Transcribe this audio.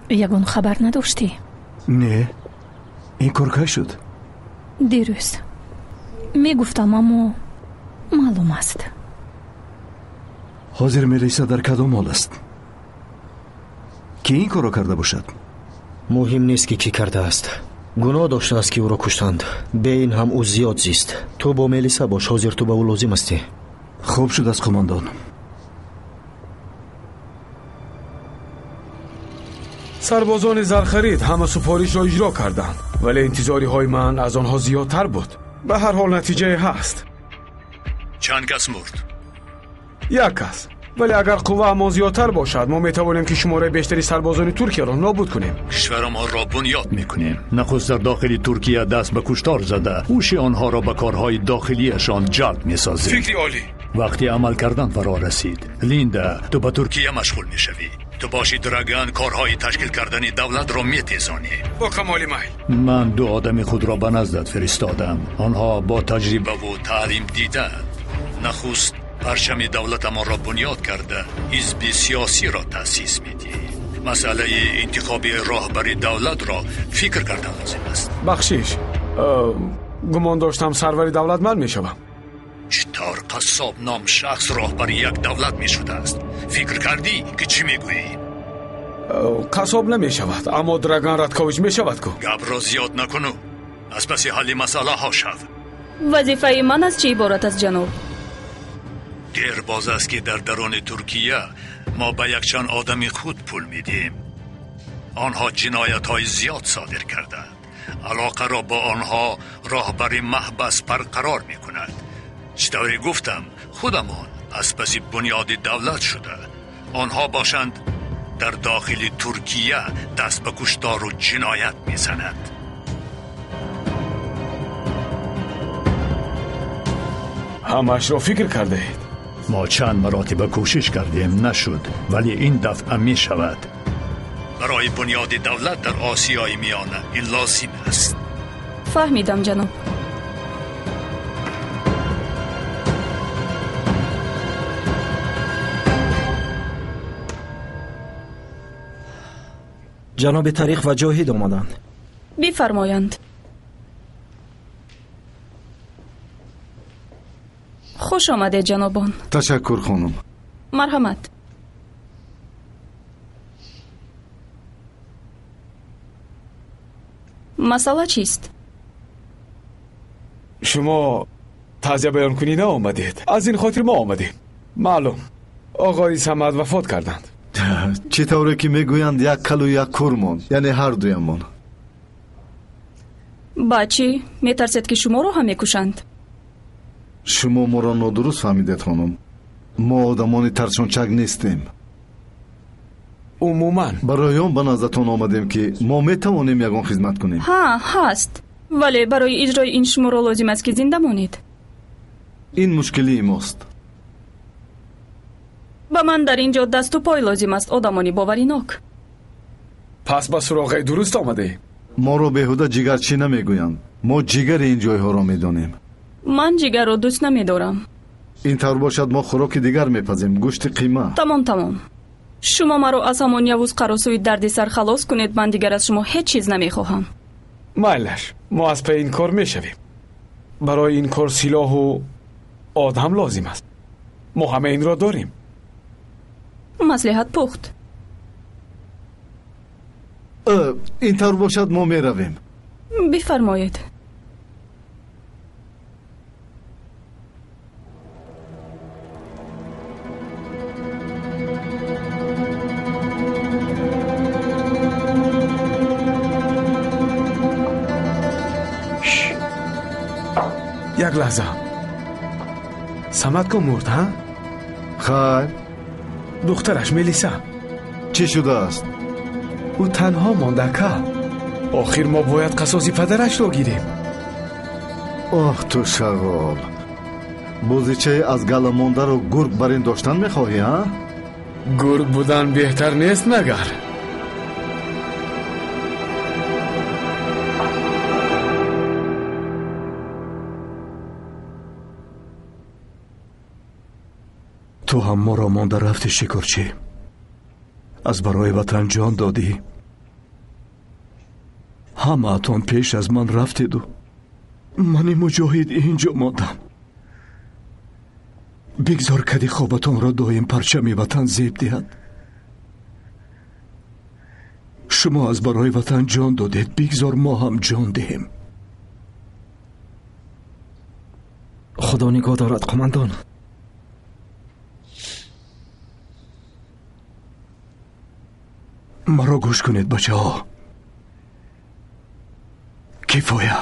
Ягон хабар надоштӣ? Не, ин кор кай шуд? Дирӯз мегуфтам, аммо маълум аст. Ҳозир Мелиса дар кадом ҳол аст? Ки ин корро карда бошад? Муҳим нест, ки кӣ кардааст. Гуноҳ доштааст, ки ӯро куштанд. Бе ин ҳам ӯ зиёд зист. Ту бо Мелиса бош, ҳозир ту ба ӯ лозим ҳастӣ. Хуб шудааст, қумондон. Сарбозони зархарид ҳама супоришро иҷро карданд, вале интизориҳои ман аз онҳо зиёдтар буд. Ба ҳар ҳол натиҷае ҳаст. Чанд кас мурд? Як кас. Вале агар қувваамон зиёдтар бошад, мо метавонем, ки шумораи бештари сарбозони Туркияро нобуд кунем. Кишварамонро бунёд мекунем. Нахуст дар дохили Туркия даст ба куштор зада, ҳуши онҳоро ба корҳои дохилиашон ҷалб месозем. Фикри олӣ. Вақти амал кардан фаро расид. Линда, ту ба Туркия машғул мешавӣ. Ту боши Драган корҳои ташкил кардани давлатро метезонӣ. Бо камоли майл. Ман ду одами худро ба наздат фиристодам. Онҳо бо таҷрибаву таълим дидаанд. Нахуст парчами давлатамонро бунёд карда, ҳизби сиёсиро таъсис медиҳем. Масъалаи интихоби роҳбари давлатро фикр кардан лозим аст. Бахшиш, гумон доштам сарвари давлат ман мешавам. Чӣ тавр қассоб ном шахс роҳбари як давлат мешудааст? Фикр кардӣ, ки чӣ мегӯӣ? Қассоб намешавад, аммо Драган Радкович мешавад ку. Гапро зиёд накуну аз паси ҳалли масъалаҳо шав. Вазифаи ман аз чӣ иборат аст, ҷаноб? Дербоз аст, ки дар даруни Туркия мо ба якчанд одами худ пул медиҳем. Онҳо ҷиноятҳои зиёд содир карданд. Алоқаро бо онҳо роҳбари маҳбас барқарор мекунад. Чӣ тавре гуфтам, худамон аз паси бунёди давлат шуда, онҳо бошанд дар дохили Туркия даст ба куштору ҷиноят мезананд. Ҳамаашро фикр кардаед? Мо чанд маротиба кӯшиш кардем, нашуд, вале ин дафъа мешавад. Барои бунёди давлат дар Осиёи Миёна ин лозим аст. Фаҳмидам, ҷаноб. Ҷаноби Тариқ ва Ҷоҳид омаданд. Бифармоянд. Хуш омадед, ҷанобон. Ташаккур, хонум. Марҳамат. Масъала чист? Шумо таъзия баёнкунӣ наомадед, аз ин хотир мо омадем. Маълум, оғои Самад вафот карданд. Чӣ тавре ки мегӯянд, як калу як кур монд, яъне ҳар дуямон. Ба чӣ метарсед, ки шуморо ҳам мекушанд? Шумо моро нодуруст фаҳмидед, хонум. Мо одамони тарсончак нестем. Умуман барои он ба наздатон омадем, ки мо метавонем ягон хизмат кунем. Ҳа, ҳаст, вале барои иҷрои ин шуморо лозим аст, ки зинда монед. Ин мушкилии мост. Ба ман дар ин ҷо дасту пой лозим аст, одамони боваринок. Пас ба суроғаи дуруст омадаем. Моро беҳуда ҷигарчӣ намегӯянд. Мо ҷигари ин ҷойҳоро медонем. Ман ҷигарро дӯст намедорам. Ин тавр бошад, мо хӯроки дигар мепазем, гӯшти қима. Тамом, тамом. Шумо маро аз ҳамон явуз қаросӯи дарди сар халос кунед, ман дигар аз шумо ҳеҷ чиз намехоҳам. Майлаш, мо аз пайи ин кор мешавем. Барои ин кор силоҳу одам лозим аст. Мо ҳама инро дорем. Маслиҳат пухт. Ин тавр бошад, мо меравем. Бифармоед. Як лаҳза, Самад ку мурд, ҳа? Хайр. Духтараш Мелиса. Чӣ шудааст? Ӯ танҳо монда, ка. Охир мо бояд қасоси падарашро гирем. Оҳ, ту шағол, бозичаи аз гала мондаро гург бар ин доштан мехоҳӣ, ҳа? Гург будан беҳтар нест магар? Ту ҳам моро монда рафтӣ, шикорчӣ. Аз барои ватан ҷон додӣ. Ҳамаатон пеш аз ман рафтеду мани муҷоҳид ин ҷо мондам. Бигзор кади хобатонро доим парчами ватан зеб диҳад. Шумо аз барои ватан ҷон додед, бигзор мо ҳам ҷон диҳем. Худо нигоҳ дорад, қумандон. Маро гӯш кунед, бачаҳо. Кифоя.